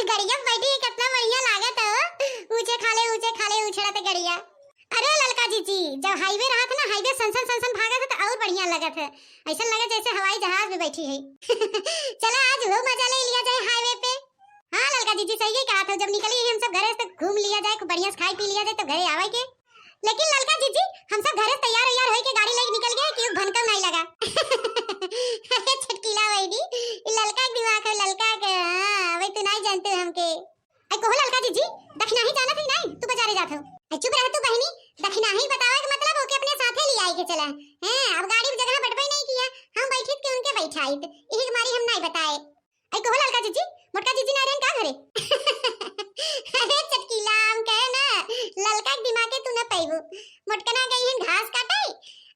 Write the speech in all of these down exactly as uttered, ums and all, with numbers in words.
गड़िया पे बैठी है, कितना बढ़िया लागत है हो। ऊंचे खाले, ऊंचे खाले उछड़त गड़िया। अरे ललका जीजी, जब हाईवे रहत ना, हाईवे सनसन सनसन भागत है तो और बढ़िया लगत है। ऐसा लगे जैसे हवाई जहाज में बैठी है। चला आज हो मजा ले लिया जाए हाईवे पे। हाँ ललका जीजी, सही कहत हो, जब निकली ही हम सब घरे से तो घूम लिया जाए, खूब बढ़िया से खाई पी लिया जाए तो घरे आवे के। लेकिन ललका जीजी, हम सब घरे से तैयार वैयार होई के गाड़ी लेके निकल गए कि भनकम नहीं लगा। अरे चटकीला बहिनी, ई ललका के दिमाग है, ललका के, हाँ, अबे तू नहीं जानते हमके। ऐ कहो ललका जीजी, दखिनाही जानत है नहीं, तू बाजारे जात हो। ऐ चुप रह तू बहिनी, दखिनाही बतावे के मतलब ओके अपने साथे ले आए के चला। हैं, अब गाड़ी में जगह बटबे नहीं किया, हम बैठित के उनके बैठाइत, यही के मारी हम नहीं बताए। ऐ कहो ललका जीजी, मोटका जीजी ना रहन का घरे? अरे चटकीला, हम कहे ना, ललका के दिमाग के तू ना पैबू। मोटका ना गई है घास काटे,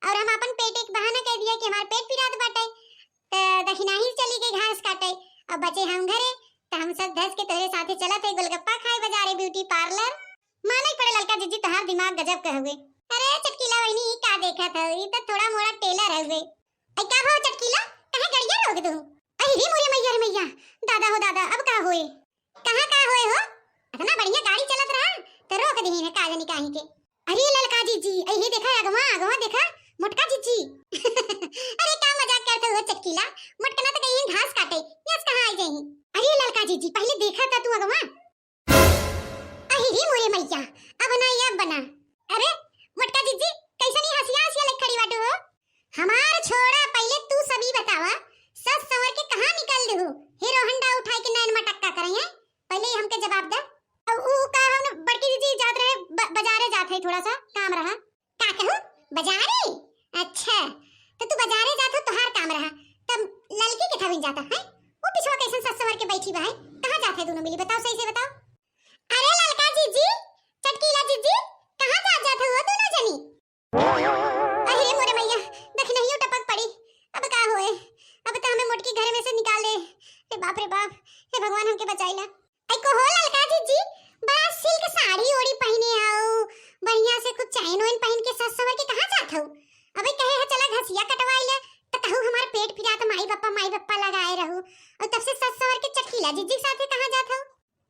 और हम अपन पेट एक बहाना कह दिया कि हमार पेट पिरात बाटे, तो दखिनाही चली गई घास काटे, अब बचे हम घरे, तो हम सब धस के तोरे साथे चलत है गोलगप्पा खाए बाजारे ब्यूटी पार्लर। माने पड़े ललका जीजी, तोहार दिमाग गजब के हुए। अरे चटकीला बहिनी, ई का देखत हो? ई तो थोड़ा मोड़ा टेलर हुए। ऐ का भाव चटकीला, कहे गड़िया रोक दू? अरे रे मोरे मैया रे मैया, दादा हो दादा, अब का होए? कहाँ का होए हो? इतना बढ़िया गाड़ी चलत रहा, तो रोक दही है का जानी काहे के। अरे ललका जीजी, ऐ हे देखा अगवा, अगवा देखा, मोटका जीजी। अरे का मजाक करत हो चटकीला, मोटकना तो गई घास काटे, यस कहाँ आई जाई? अरे ललका जीजी, पहले देखा था तू अगवा। अरे रे मोरे मैया, अब ना ये अब बना। अरे मोटका जीजी, कैसे नहीं हंसिया हंसिया लग खड़ी बाटू हो? हमार छोड़ा, पहले तू सभी बतावा, सस संवर के कहाँ निकल दू? हीरो होंडा उठाए के नैन मटक्का करे हैं, पहले ही हमके जवाब दे। अब ऊ का हम बड़की जीजी जात रहे, ब-, बाजारे जात है, थोड़ा सा काम रहा। का कहूँ? बाजारे? अच्छा, तो तू बाजारे जात हो, तोहार काम रहा, तब ललकी के थविन जाता है? वो पिछवा कैसन सस संवर के बैठी बा है? कहाँ जात है दोनों मिली? बताओ, सही से बताओ। अरे ललका जीजी, चटकीला जीजी, कहाँ जात जात हो दोनों जनी? अरे मोरे मैया, दखिनहियो टपक पड़ी। अब का होए? अब तो हमें मोटकी घर में से निकाल दे। हे बाप रे बाप, हे भगवान हमके बचाइला। ऐ कहो ललका जीजी, बड़ा सिल्क साड़ी ओड़ी पहिने हऊ, बढ़िया से खूब चैन वैन पहिन के सज संवर के कहाँ जात हऊ? अबे कहे है चला घसिया कटवाई ले, त कहू हमार पेट पिरात, माई बप्पा माई बप्पा लगाए रहू, और तब से सज संवर के चटकीला जीजी के साथे कहाँ जात हऊ?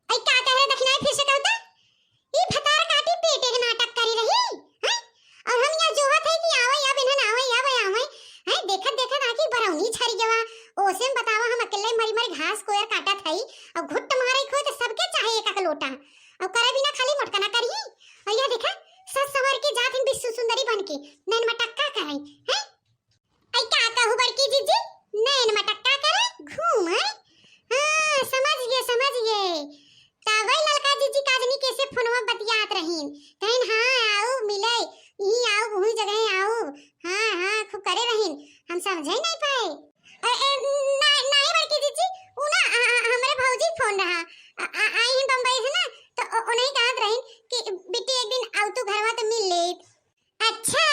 ऐ का कह रहे दखिनाई, फिर से कहू त? ई भतार काटी पेटे के नाटक करी रही, हैं? और हम यहाँ जोहत है कि आवे या बिनन आवे या वे आवे, हैं? देखत देखत आँखी बरौनी झरी गवा। ओसे में बतावा, हम अकेले मरी मरी घास कोयर काटत हई, और घुट्ट मारे खोए तो सबके चाहे एक एक लोटा। और करे बिना खाली मोटकना करी। और यह देखा, सस संवर के जात हिन विश्व सुंदरी बन के, नैन मटक्का करे, हैं? ऐ का कहू बड़की जीजी, नैन मटक्का करे, घूम है? हाँ, समझ गए, समझ गए। तबे ललका जीजी काजनी कैसे फोनवा बतियात रहीन। कहिन, "हाँ, आऊ मिले, यहीं आऊ, वही जगह आऊ।" हाँ, हाँ, खूब करे रहीन। हम समझे नहीं पाए। ए, ए, ना, नहीं बड़की जीजी, उ ना, आ, आ, हमरे भौजी फोन रहा। आ, आ, आई हैं बम्बई से ना, तो ओ, उन्हीं कहत रहीन कि बिट्टी एक दिन आऊ तू घरवा तो मिल ले। अच्छा,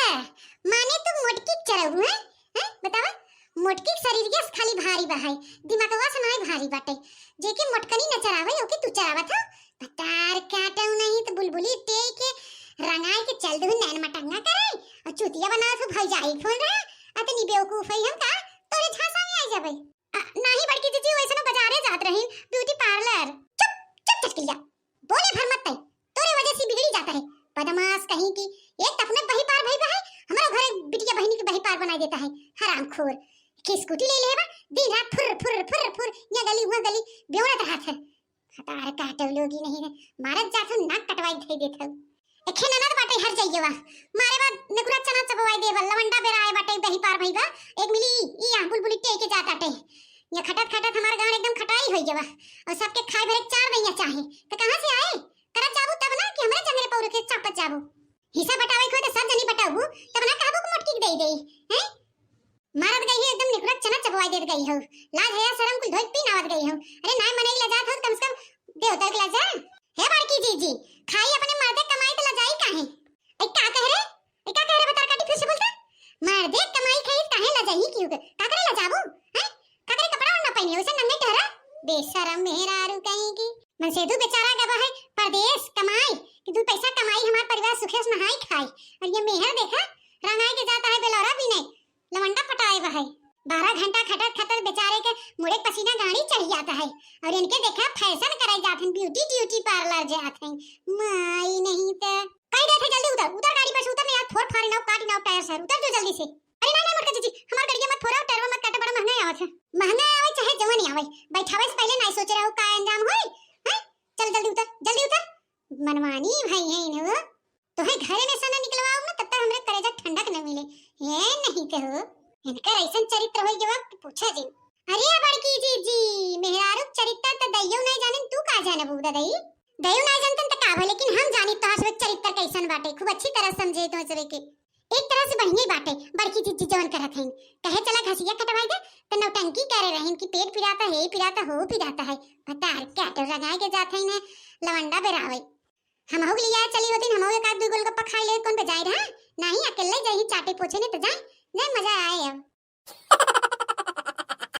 माने तू मोटकी के चरऊ है? हैं? बतावा, मोटकी के शरीर के खाली भारी बा है, दिमागवा से नाई भारी बाटे। जेके मोटकनी न चरावे, ओके तू चरावत हो? भतार काटऊ नहीं तो बुलबुली टेक के रंगाई के चल दू नैन मटंगा करे, और चुतिया बनावत हो भौजाई फोन रहा, अतनी बेवकूफ है हम का? तोरे झांसा में आई जाबे। अ, नाही बड़की जीजी, वैसे ना बाजारे जात रही, ब्यूटी पार्लर। चुप, चुप चटकिलिया, बोले भर मत तई, तोरे वजह से बिगड़ी जाता है। बदमाश कहीं की, एक तो अपने बही पार भई बा है, हमारा घर बिटिया बहिनी के बही पार बनाई देता है, हरामखोर। के स्कूटी ले ले बा, दिन रात फुर फुर फुर फुर, यहाँ गली वहाँ गली, बेवड़त रहत है। भतार काटऊ लोगी नहीं रे, मारत जात हूँ, नाक कटवाई धई देत हूँ। एखे ननद बाटे हर जइयवा, मारे बाद नेकुरा चना चबवाई देबा, लवंडा बेराए बाटे, बही पार भई बा, एक मिली ई, ई आ बुलबुली टेके जात आटे। ये खटत खटत हमार गांड एकदम खटाई होई गवा, और सबके खाए भरे चार दैया चाहे, तो कहाँ से आए? करत जाबू तब ना कि हमरे चंगरे पौर के चापत जाबू। हिस्सा बटावे को तो सब जनी बटाबू, तब ना कहबू कि मोटकी के दे दे, हैं? मारत गई है एकदम निकुरत चना चबवाई देत गई हो। लाज हया शरम कुल धोई पी नावत गई हो। अरे नाय मनई लजात हो, कम से कम देवता के लजा। हे बड़की जीजी, खाई अपने मर्दे कमाई तो लजाई काहे? ए का कह रे? ए का कह रे भतार काटी, फिर से बोलता? मर्दे कमाई खाई काहे लजाई क्यों के? का करे लजाबू? हैं? का करे कपड़ा ओढ़ना पहने, वैसे नंगे टहरा? बेशरम मेहरारू कहीं की। मनसेधू बेचारा गवा है परदेश कमाई, कि दू पैसा कमाई हमार परिवार सुखे से नहाई खाई। और ये मेहर देखा, रंगाई के जाता है बेलौरा बीने, लवंडा पटाए बा है। बारह घंटा खटत खटत बेचारे के मुड़े पसीना गाड़ी चढ़ जाता है, और इनके देखा फैशन कराई जात हैं, ब्यूटी ट्यूटी पार्लर जात हैं। माई नहीं तो कह देते जल्दी उतर, उतर गाड़ी पर से उतर, नहीं यार फोड़ फाड़ ना काट ना टायर सर, उतर जो जल्दी से। अरे नहीं नहीं मोटका जीजी, हमार गड़िया मत फोड़ा, टायरवा मत काटा, बड़ा महंगा आवत है। महंगा आवे चाहे जवन आवे, बैठावे से पहले नहीं सोचे रहो का अंजाम होई। हैं? चल जल्दी उतर, जल्दी उतर। मनमानी भाई है इन्हें वो। तोहे घरे में से ना निकलवाओ ना, तब तक हमरे करेजा ठंडक न मिले। ये नहीं कहो, इनकर ऐसन चरित्र होई के वक्त पूछा जिन। अरे बड़की जीजी, मेहरारू के चरित्र त दइयो नहीं जानिन, तू का जानबू ददई? दइयो नहीं जानतन त का भा, लेकिन हम जानी तोहार सब चरित्र कैसन बाटे, खूब अच्छी तरह समझे तो सबे के। एक तरह से बढ़िया ही बाटे, बड़की जीजी जवन करत हईन। कहे चला घसिया कटवाई दे, त नौटंकी करे रहीन कि पेट पिराता है, पिराता हो, पिराता है। भतार क्या तो रंगाए के जात हईन, लवंडा बेरावे। हमहू के लिए चली होती, हमहू एक आध दू गोलगप्पा खाई ले, कौन पे जाए रहा? नहीं, अकेले जाई चाटे पोछे ने तो जाए, जाए मजा आए अब।